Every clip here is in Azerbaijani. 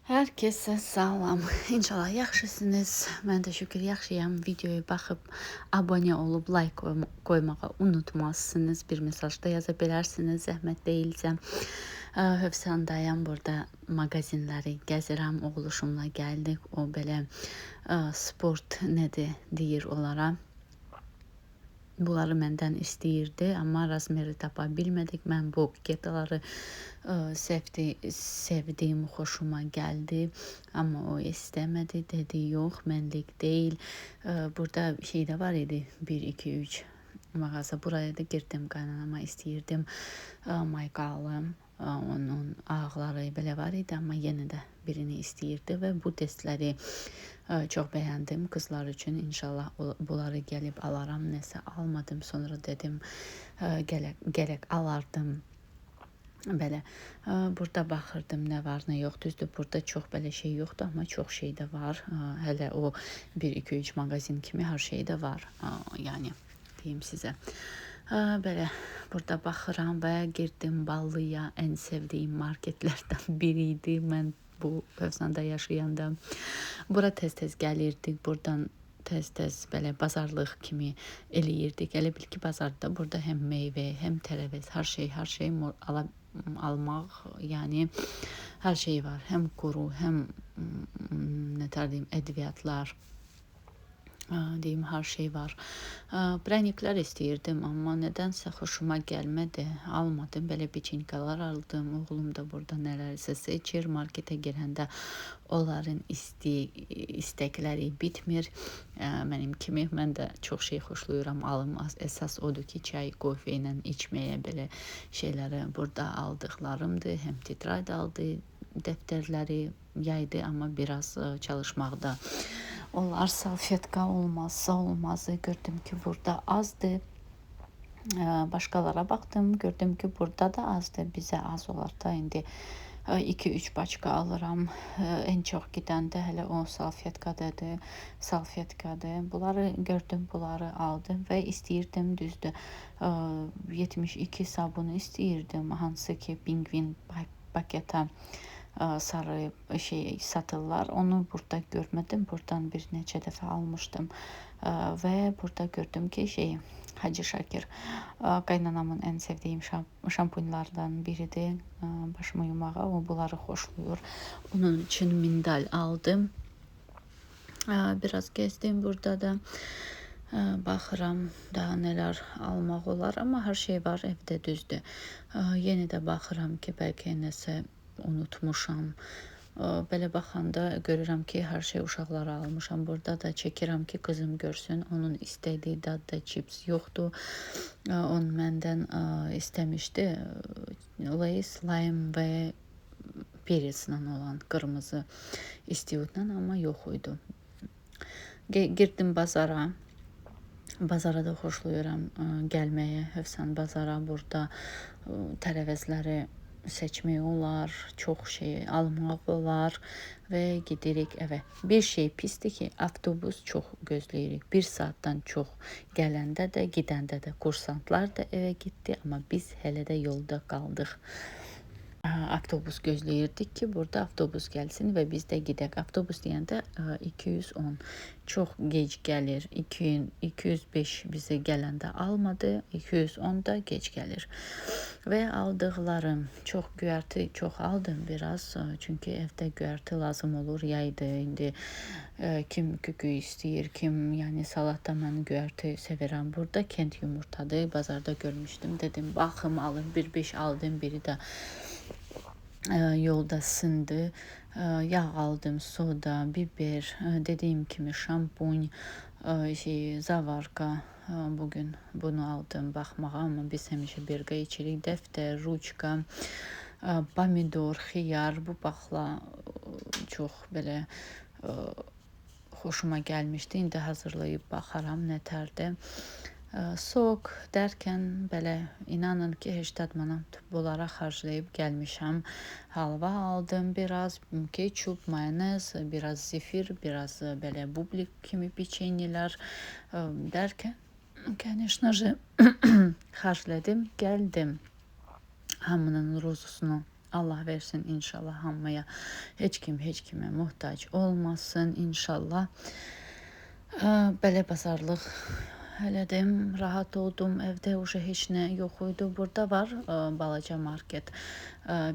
Herkese salam. İnşallah yaxşısınız. Mən də şükür yaxşıyam. Videoyu baxıb abunə olub like qoymağı unutmazsınız. Bir mesaj da yaza bilərsiniz, zəhmət deyilsə. Hövsandayam. Burada magazinləri gəzirəm. Oğluşumla gəldik. O belə sport nədir deyir onlara. Bunları məndən istəyirdi, amma razmeri tapa bilmədik. Mən bu ketaları sevdim, xoşuma gəldi. Amma o istəmədi, dedi yox, mənlik deyil. Burada şey də var idi, 1, 2, 3 mağaza. Buraya da girdim, qaynanama istəyirdim maykalı, onun ağları belə var idi, amma yenə də birini istəyirdi və bu testləri çox bəyəndim qızlar üçün. İnşallah bunları gəlib alaram. Nəsə almadım. Sonra dedim gələk alardım. Belə burada baxırdım nə var, nə yox. Düzdür, burada çox belə şey yoxdur, amma çox şey də var. Hələ o 1 2 3 mağazin kimi hər şey də var. Yəni deyim sizə. Belə burada baxıram və girdim Ballıya, ən sevdiyim marketlərdən biri idi. Mən bu Hövsanda yaşayanda bura tez-tez gəlirdik. Buradan tez-tez belə bazarlıq kimi eləyirdik. Elə bil ki, bazarda burada həm meyvə, həm tərəvəz, hər şey, hər şey almaq, yəni hər şey var. Həm quru, həm nətər deyim, ədviyyatlar, deyim, hər şey var. Praniklər istəyirdim, amma nədənsə xoşuma gəlmədi. Almadım. Belə biçinkalar aldım. Oğlum da burada nələrsə seçir. Marketə girəndə onların istəkləri bitmir. Mənim kimi mən də çox şey xoşlayıram alım. Əsas odur ki, çay, kofe ilə içməyə belə şeyləri burada aldıqlarımdır. Həm tetrad aldı, dəftərləri yaydı, amma biraz çalışmaqda. Onlar salfetka olmazsa olmazı. Gördüm ki, burada azdır. Başqalara baxdım, gördüm ki, burada da azdır. Bizə az olar da indi 2-3 paçka alıram. Ən çox gedən də hələ o salfetkadır, salfetkadır. Bunları gördüm, bunları aldım və istəyirdim, düzdür, 72 sabunu istəyirdim, hansı ki, Pingvin paketa sarı şey satırlar. Onu burada görmədim. Buradan bir neçə dəfə almışdım. Və burada gördüm ki, şey Hacı Şakir qaynanamın ən sevdiyim şampunlardan biridir. Başımı yumağa o bunları xoşlayır. Onun üçün mindal aldım. Biraz gezdim burada da. Baxıram daha nələr almaq olar, amma hər şey var evdə, düzdür. Yenə də baxıram ki, bəlkə nəsə unutmuşam. Belə baxanda görürəm ki, hər şey uşaqlara almışam. Burada da çəkirəm ki, qızım görsün. Onun istədiyi dadda chips yoxdur. Onu məndən istəmişdi. Lays, lime və perislə olan qırmızı istiotla, amma yox idi. Girdim bazara. Bazara da xoşlayıram gəlməyə. Hövsan bazara burada tərəvəzləri seçmək olar, çox şey almaq olar və gedirik evə. Bir şey pisdir ki, avtobus çox gözləyirik. Bir saatdan çox gələndə də, gedəndə də kursantlar da evə getdi, amma biz hələ də yolda qaldıq. Avtobus gözləyirdik ki, burada avtobus gəlsin və biz də gedək. Avtobus deyəndə 210 çox gec gəlir. 205 bizə gələndə almadı. 210 da gec gəlir. Və aldıqlarım çox göyərti çox aldım biraz. Çünki evdə göyərti lazım olur. Yaydı indi kim kükü istəyir, kim yəni salatda mən göyərti sevirəm. Burada kent yumurtadır. Bazarda görmüşdüm. Dedim baxım alım. Bir beş aldım, biri də yolda sındı. Yağ aldım, soda, biber, dediyim kimi şampun, şey zavarka. Bugün bunu aldım baxmağa, amma biz həmişə birgə içirik. Dəftər, ruçka, pomidor, xiyar, bu baxla çox belə xoşuma gəlmişdi. İndi hazırlayıb baxaram nətərdir. Sok dərkən belə inanın ki, heç dadmanam bunlara xərcləyib gəlmişəm. Halva aldım biraz, ketçup, mayonez, biraz zefir, biraz belə bublik kimi peçenyelər dərkən, конечно же, xərclədim, gəldim. Hamının rozusunu Allah versin inşallah hamıya. Heç kim heç kimə muhtac olmasın inşallah. Belə bazarlıq elədim, rahat oldum. Evdə uje heç nə yox idi. Burada var balaca market.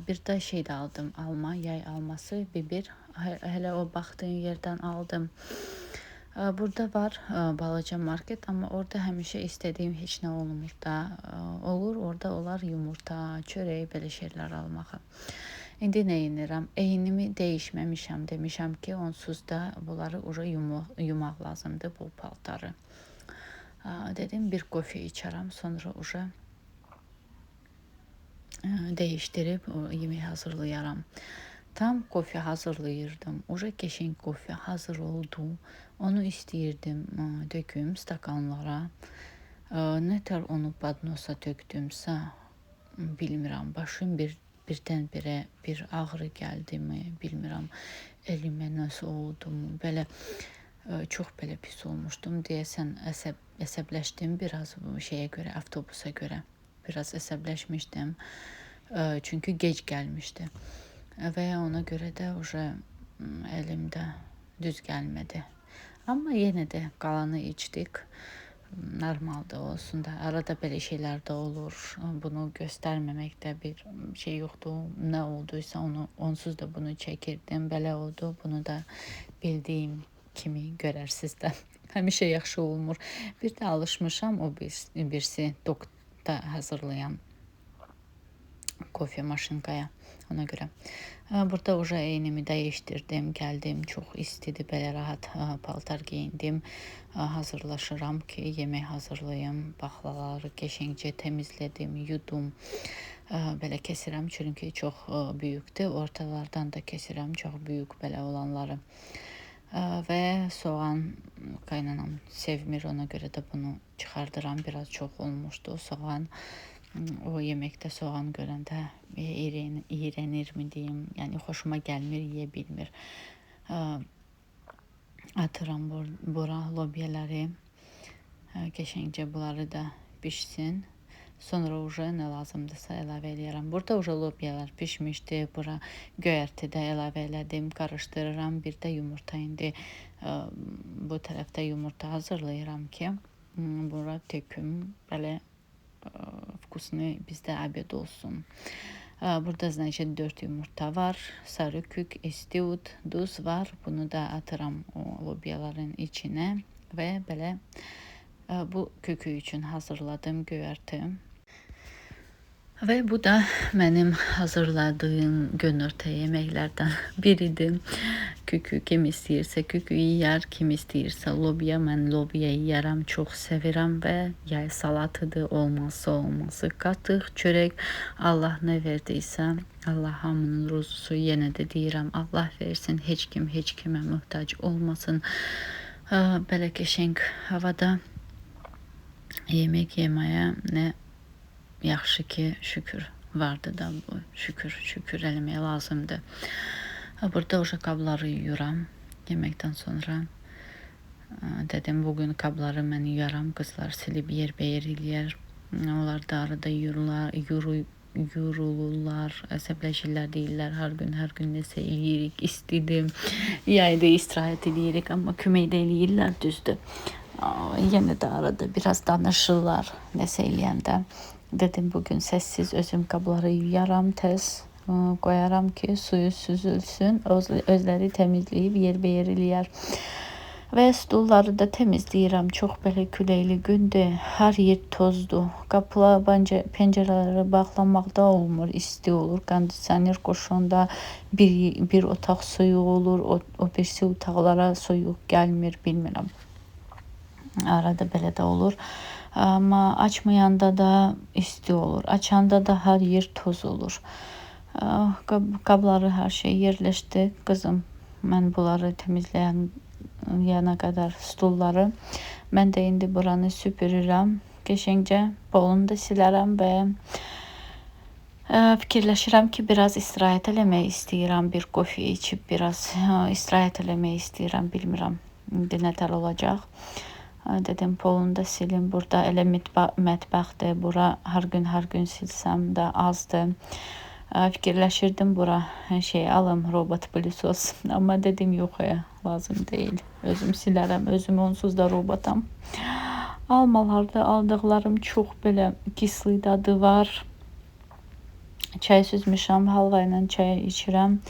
Bir də şey də aldım. Alma, yay alması, biber. Hələ o baxdığım yerdən aldım. Burada var balaca market, amma orada həmişə istədiyim heç nə olmur da. Olur, orada olar yumurta, çörək, belə şeylər almağa. İndi nə edirəm? Eynimi dəyişməmişəm, demişəm ki, onsuz da bunları uje yumaq lazımdır, bu paltarı. Dedim, bir kofe içərəm, sonra uje dəyişdirib yemək hazırlayaram. Tam kofe hazırlayırdım. Uje qəşəng kofe hazır oldu. Onu istəyirdim döküm stakanlara. Nətər onu padnosa tökdümsə, bilmirəm, başım birdən-birə bir ağrı gəldimi, bilmirəm, elimə nəsə oldu mu, belə çox belə pis olmuşdum. Deyəsən əsəbləşdim biraz bu şeyə görə, avtobusa görə. Biraz əsəbləşmişdim. Çünki gec gəlmişdi. Və ona görə də uje elimdə düz gəlmədi. Amma yenə də qalanı içdik. Normaldır olsun da. Arada belə şeylər də olur. Bunu göstərməməkdə bir şey yoxdur. Nə olduysa onu onsuz da bunu çəkirdim. Belə oldu. Bunu da bildiyim kimi görərsiniz də. Həmişə yaxşı olmur. Bir də alışmışam o birisi dokda hazırlayan kofe maşinkaya. Ona görə. Burada uje eynimi dəyişdirdim, gəldim. Çox istidir, belə rahat paltar geyindim. Hazırlaşıram ki, yemək hazırlayım. Baxlaları qəşəngcə təmizlədim, yudum. Belə kəsirəm, çünki çox böyükdür. Ortalardan da kəsirəm, çox böyük belə olanları. Və soğan qaynanam sevmir, ona görə də bunu çıxardıram. Biraz çox olmuşdu soğan. O yeməkdə soğan görəndə iyrənirmi deyim, yəni xoşuma gəlmir, yeyə bilmir. Atıram bura lobyaları. Qəşəngcə bunları da pişsin. Sonra uje nə lazımdırsa əlavə eləyərəm. Burada uje lobyalar pişmişdi. Bura göyərti də əlavə elədim, qarışdırıram. Bir də yumurta indi bu tərəfdə yumurta hazırlayıram ki, bura töküm, belə vkusny bizdə obed olsun. Burada значит 4 yumurta var, sarı kük, istiot, duz var. Bunu da atıram o lobyaların içinə və belə bu kökü üçün hazırladım göyərti. Və bu da mənim hazırladığım günorta yeməklərdən biridir. Kükü kim istəyirsə kükü yeyər, kim istəyirsə lobya. Mən lobya yeyərəm, çox sevirəm və yay salatıdır, olmazsa olmazı. Qatıq, çörək, Allah nə verdiysə, Allah hamının ruzusu, yenə də deyirəm, Allah versin, heç kim heç kimə möhtac olmasın. Belə qəşəng havada yemək yeməyə nə yaxşı ki, şükür vardı da bu. Şükür, şükür eləmək lazımdır. Burada uje qabları yuyuram yeməkdən sonra. Dedim, bugün qabları mən yuyaram, qızlar silib yerbəyer eləyər. Onlar da arada yorulurlar, əsəbləşirlər, deyirlər, hər gün, hər gün nəsə eləyirik, istidir, yayda istirahət eləyirik, amma kömək də eləyirlər, düzdür. Yenə də arada biraz danışırlar nəsə eləyəndə. Dedim, bugün səssiz özüm qabları yuyaram, tez qoyaram ki, suyu süzülsün, özləri təmizləyib yerbəyer eləyər. Və stulları da təmizləyirəm. Çox belə küləkli gündür. Hər yer tozdur. Qapılar, pəncərələri bağlamaq da olmur, isti olur. Kondisioner qoşanda bir otaq soyuq olur, o birisi otaqlara soyuq gəlmir, bilmirəm. Arada belə də olur. Amma açmayanda da isti olur. Açanda da hər yer toz olur. Qabları hər şey yerləşdi. Qızım, mən bunları təmizləyən yana qədər stulları. Mən də indi buranı süpürürəm. Qəşəngcə polunu da silərəm və fikirləşirəm ki, biraz istirahət eləmək istəyirəm. Bir kofe içib biraz istirahət eləmək istəyirəm. Bilmirəm indi nətər olacaq. Dedim, polunu da silim. Burada elə mətbəxdir. Bura hər gün, hər gün silsəm də azdır. Fikirləşirdim bura şey alım, robot pılesos. Amma dedim yox, lazım deyil. Özüm silərəm, özüm onsuz da robotam. Almalarda aldıqlarım çox belə kisli dadı var. Çay süzmüşəm, halva ilə çay içirəm.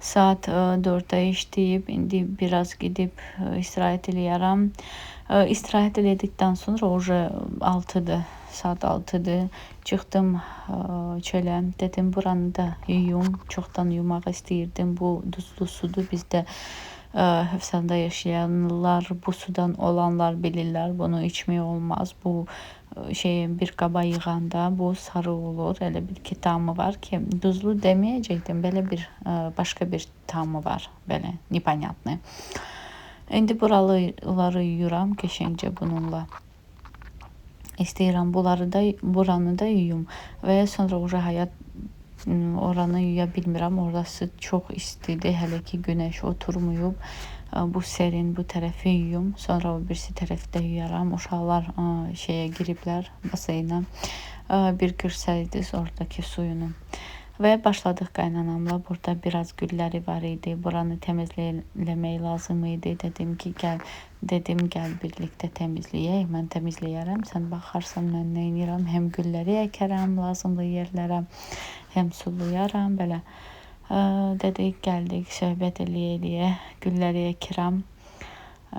Saat 4-də işləyib, indi biraz gedib istirahət eləyərəm. İstirahət elədikdən sonra уже 6-dır, saat 6-dır. Çıxdım çölə, dedim buranı da yuyum. Çoxdan yumaq istəyirdim. Bu duzlu sudur. Bizdə Hövsanda yaşayanlar, bu sudan olanlar bilirlər. Bunu içmək olmaz. Bu şey bir qaba yığanda bu sarı olur. Elə bir ki tamı var ki, duzlu deməyəcəkdim. Belə bir başqa bir tamı var. Belə nepонятный. İndi buraları yuyuram qəşəngcə bununla. İstəyirəm bunları da, buranı da yuyum və sonra уже həyat oranı yuya bilmirəm. Orası çox istidir. Hələ ki günəş oturmayıb. Bu serin bu tərəfi yuyum. Sonra o birisi tərəfdə yuyaram. Uşaqlar şeyə giriblər, baseynə. Bir görsəydiniz oradakı suyunu. Və başladıq qaynanamla. Burada biraz gülləri var idi. Buranı təmizləmək lazım idi. Dedim ki, gəl, dedim gəl birlikdə təmizləyək. Mən təmizləyərəm, sən baxarsan mən nə edirəm. Həm gülləri əkərəm lazımlı yerlərə, həm sulayaram belə. Dedik, gəldik, söhbət eləyə-eləyə gülləri əkirəm.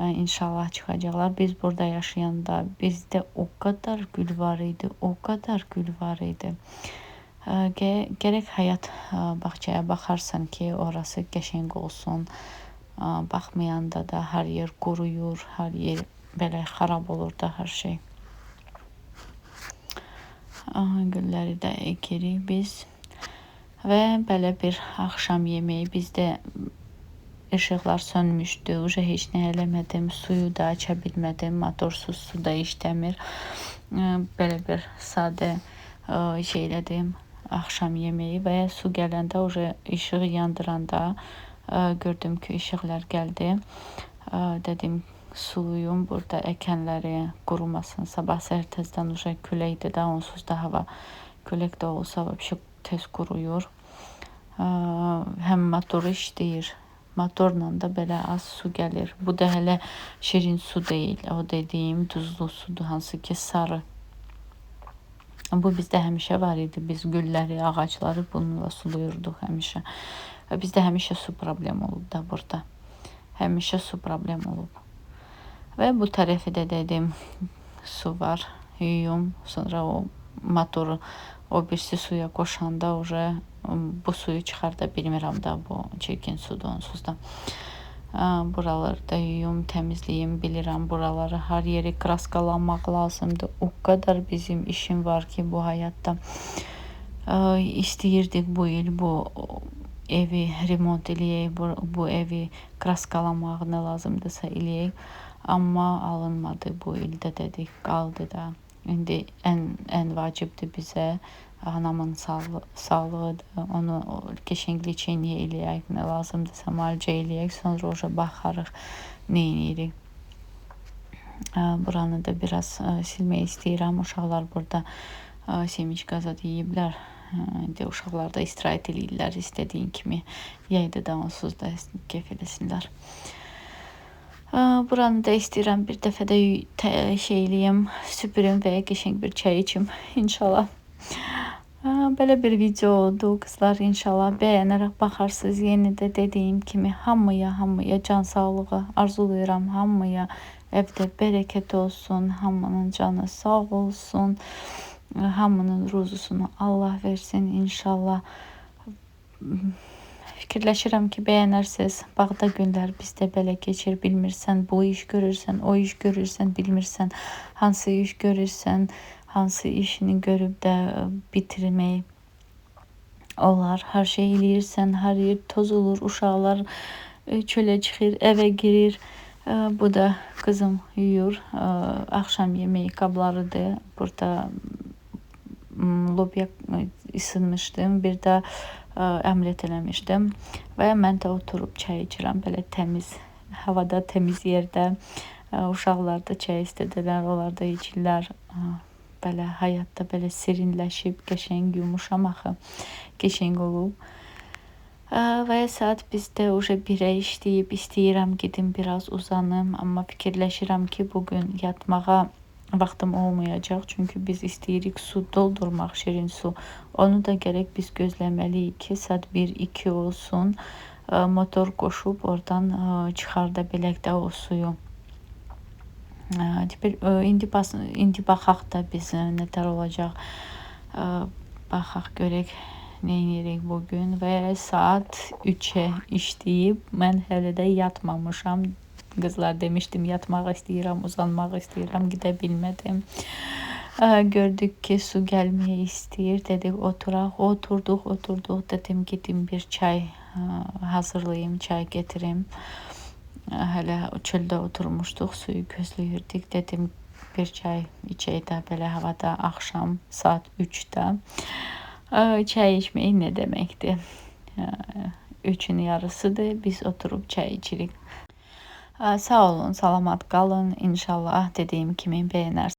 İnşallah çıxacaqlar. Biz burada yaşayanda bizdə o qədər gül var idi, o qədər gül var idi. Gərək həyat bağçaya baxarsan ki, orası qəşəng olsun. Baxmayanda da hər yer quruyur, hər yer belə xarab olur da hər şey. Gülləri də əkirik biz. Və belə bir axşam yeməyi bizdə işıqlar sönmüşdü. Uje heç nə eləmədim. Suyu da aça bilmədim. Motorsuz su da işləmir. Belə bir sadə şey elədim. Axşam yeməyi və su gələndə, uje işığı yandıranda gördüm ki, işıqlar gəldi. Dedim suluyum burada əkənləri qurumasın. Sabah səhər tezdən uje küləkdir də, onsuz da hava külək də olsa вообще tez quruyur. Həm motoru işləyir. Motorla da belə az su gəlir. Bu da hələ şirin su deyil. O dediyim duzlu sudur, hansı ki sarı. Bu bizdə həmişə var idi. Biz gülləri, ağacları bununla suluyurduq həmişə. Bizdə həmişə su problemi olub da burada. Həmişə su problemi olub. Və bu tərəfi də dedim, su var, yuyum. Sonra o motoru o birisi suya qoşanda уже bu suyu çıxarda bilmirəm da, bu çirkin sudur onsuz da. Buraları da yuyum, təmizləyim, bilirəm buraları hər yeri kraskalamaq lazımdır. O qədər bizim işim var ki bu həyatda. İstəyirdik bu il bu evi remont eləyək, bu evi kraskalamaq nə lazımdırsa eləyək. Amma alınmadı bu ildə dedik, qaldı da. İndi ən vacibdir bizə anamın sağlığıdır. Onu qəşəng liçeniye eləyək, nə lazımdırsa müalicə eləyək, sonra uje baxarıq nə edirik. Buranı da biraz silmək istəyirəm. Uşaqlar burada semiçka zad yeyiblər. İndi uşaqlar da istirahət eləyirlər istədiyin kimi. Yayda da onsuz da keyf eləsinlər. Buranı da istəyirəm bir dəfə də şey eləyim, süpürüm və qəşəng bir çay içim inşallah. Belə bir video oldu qızlar, inşallah bəyənərək baxarsınız. Yenə də dediyim kimi hamıya can sağlığı arzulayıram. Hamıya evdə bərəkət olsun, hamının canı sağ olsun, hamının ruzusunu Allah versin inşallah. Fikirləşirəm ki, bəyənərsiniz. Bağda günlər bizdə belə keçir. Bilmirsən, bu iş görürsən, o iş görürsən, bilmirsən hansı iş görürsən, hansı işini görüb də bitirmək olar. Hər şey eləyirsən, hər yer toz olur, uşaqlar çölə çıxır, evə girir. Bu da qızım yuyur. Axşam yeməyi qablarıdır. Burada lobya isitmişdim. Bir də əmliyat eləmişdim və mən də oturub çay içirəm belə təmiz havada, təmiz yerdə. Uşaqlar da çay istədilər, onlar da içirlər. Belə həyatda belə serinləşib, qəşəng yumuşam axı. Qəşəng olub. Və saat bizdə uje 1-ə işləyib, istəyirəm gedim biraz uzanım, amma fikirləşirəm ki, bugün yatmağa vaxtım olmayacaq. Çünki biz istəyirik su doldurmaq, şirin su. Onu da gərək biz gözləməliyik ki, saat 1-2 olsun. Motor qoşub oradan çıxarda bilək də o suyu. Теперь indi baxaq da biz nətər olacaq. Baxaq görək nə edirik bugün və saat 3-ə işləyib. Mən hələ də yatmamışam. Qızlar demişdim yatmaq istəyirəm, uzanmaq istəyirəm, gedə bilmədim. Gördük ki, su gəlməyi istəyir. Dedik oturaq. Oturduq, oturduq. Dedim gedim bir çay hazırlayım, çay getirim. Hələ çöldə oturmuşduq, suyu gözləyirdik. Dedim bir çay içək də belə havada axşam saat 3-də. Çay içmək nə deməkdir? 3-ün yarısıdır. Biz oturub çay içirik. Sağ olun, salamat qalın. İnşallah dediyim kimi bəyənərsiniz.